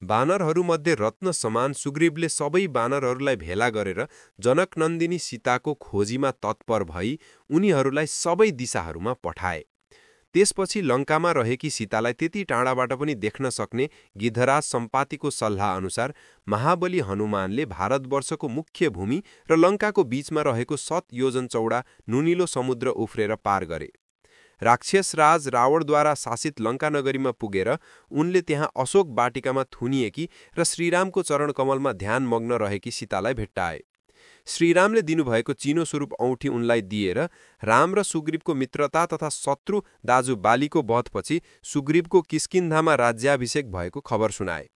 बानरहरूमध्ये रत्न समान सुग्रीवले सबै बानरहरूलाई भेला गरेर जनकनन्दिनी सीताको खोजीमा तत्पर भई उनीहरूलाई सबै दिशाहरूमा पठाए। त्यसपछि लङ्कामा रहेकी सीतालाई त्यति टाढाबाट पनि देख्न सक्ने गिद्धराज सम्पातिको सल्लाह अनुसार महाबली हनुमानले भारतवर्षको मुख्य भूमि र लङ्काको बीचमा रहेको 7 योजन चौडा नुनिलो समुद्र उफ्रेर पार गरे। राक्षसराज रावणद्वारा शासित लङ्का नगरीमा पुगेर उनले त्यहाँ अशोक वाटिकामा थुनिएकी र श्रीरामको चरणकमलमा ध्यानमग्न रहेकी सीतालाई भेट्टाए। श्रीरामले दिनुभएको चिनो स्वरूप औँठी उनलाई दिएर राम र सुग्रीवको मित्रता तथा शत्रु दाजु बालीको वधपछि सुग्रीवको किष्किन्धामा राज्याभिषेक भएको खबर सुनाए।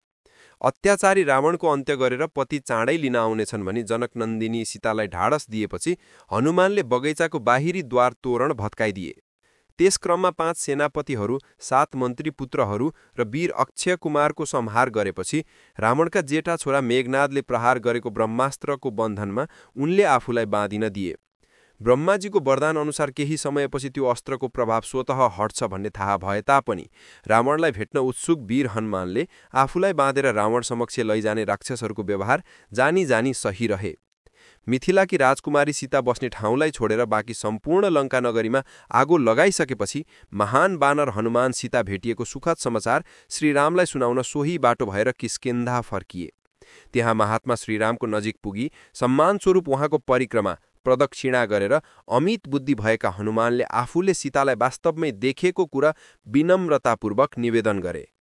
अत्याचारी रावणको अन्त्य गरेर पति चाँडै लिन आउनेछन् भनी जनकनन्दिनी सीतालाई ढाडस दिएपछि हनुमानले बगैँचाको बाहिरी द्वार तोरण भत्काइदिए। त्यस क्रममा 5 सेनापतिहरू, 7 मन्त्री पुत्रहरू र वीर अक्षय कुमारको संहार गरेपछि रावणका जेठा छोरा मेघनादले प्रहार गरेको ब्रह्मास्त्रको बन्धनमा उनले आफूलाई बाँधिन दिए। ब्रह्माजीको वरदान अनुसार केही समयपछि त्यो अस्त्रको प्रभाव स्वतः हट्छ भन्ने थाहा भए तापनि रावणलाई भेट्न उत्सुक वीर हनुमानले आफूलाई बाँधेर रावण समक्ष लैजाने राक्षसहरूको व्यवहार जानी जानी सही रहे। मिथिलाकी राजकुमारी सीता बस्ने ठाउँलाई छोडेर बाँकी सम्पूर्ण लङ्का नगरीमा आगो लगाइसकेपछि महान बानर हनुमान सीता भेटिएको सुखद समाचार श्रीरामलाई सुनाउन सोही बाटो भएर किष्किन्धा फर्किए। त्यहाँ महात्मा श्रीरामको नजिक पुगी सम्मानस्वरूप उहाँको परिक्रमा प्रदक्षिणा गरेर अमित बुद्धि भएका हनुमानले आफूले सीतालाई वास्तवमै देखेको कुरा विनम्रतापूर्वक निवेदन गरे।